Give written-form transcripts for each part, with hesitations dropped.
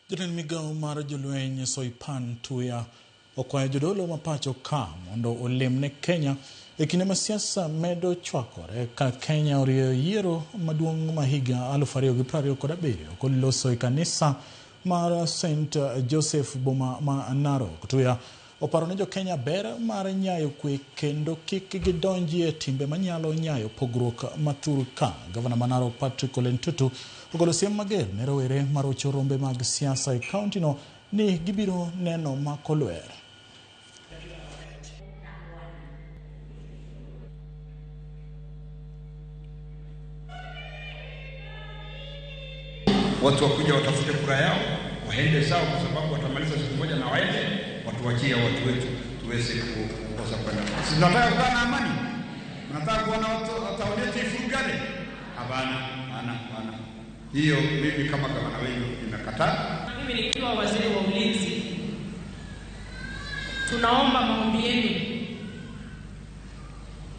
Jatend migawo mar jolweny Soipan Tuya okwayo jodolo ma pacho ka mondo olemne Kenya e kinde ma siasa medo chwakore ka Kenya orieyo yiero maduong' ma higa 2027 koloso e kanisa mar St Joseph boma ma Narok. Tuya oparo ne jo-Kenya ber mar nyayo kwe kendo kik gidonjie timbe manyalo nyayo pogruok mathur ka. Gavana ma Narok Patrick Ole Ntutu ogolo siem mager ne rowere marocho rombe mag siasa e kaunti no ni gibiro neno mako lwer. Watu wakuja watafute kura yao waende sawa, kwa sababu watamaliza siku moja na waende, watuachie watu wetu tuweze kuongoza kwenda. Si tunataka kukaa na amani? Mnataka kuona watu tauni yetu ifurugane? Hapana, hapana, hapana. Hiyo mimi kama gavana wenu nimekataa. Mimi nikiwa waziri wa ulinzi, tunaomba maombi yenu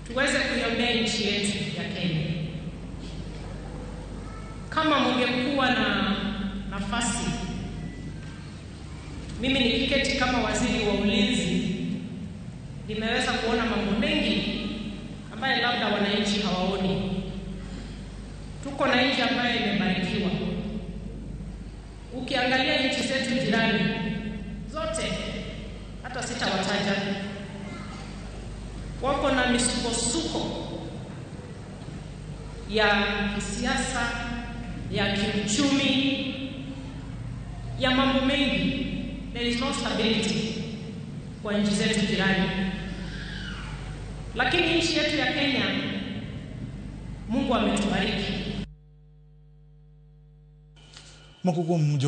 tuweze kuiombea nchi yetu ya Kenya. Kama mungekuwa na nafasi, mimi nikiketi kama waziri wa ulinzi, nimeweza kuona mambo mengi ambayo labda wananchi hawaoni. Tuko na nchi ambayo imebarikiwa. Ukiangalia nchi zetu jirani zote, hata sitawataja, wako na misukosuko ya kisiasa, ya kiuchumi, ya mambo mengi. There is no stability kwa nchi zetu jirani, lakini nchi yetu ya Kenya, Mungu ametubariki. Moko kuom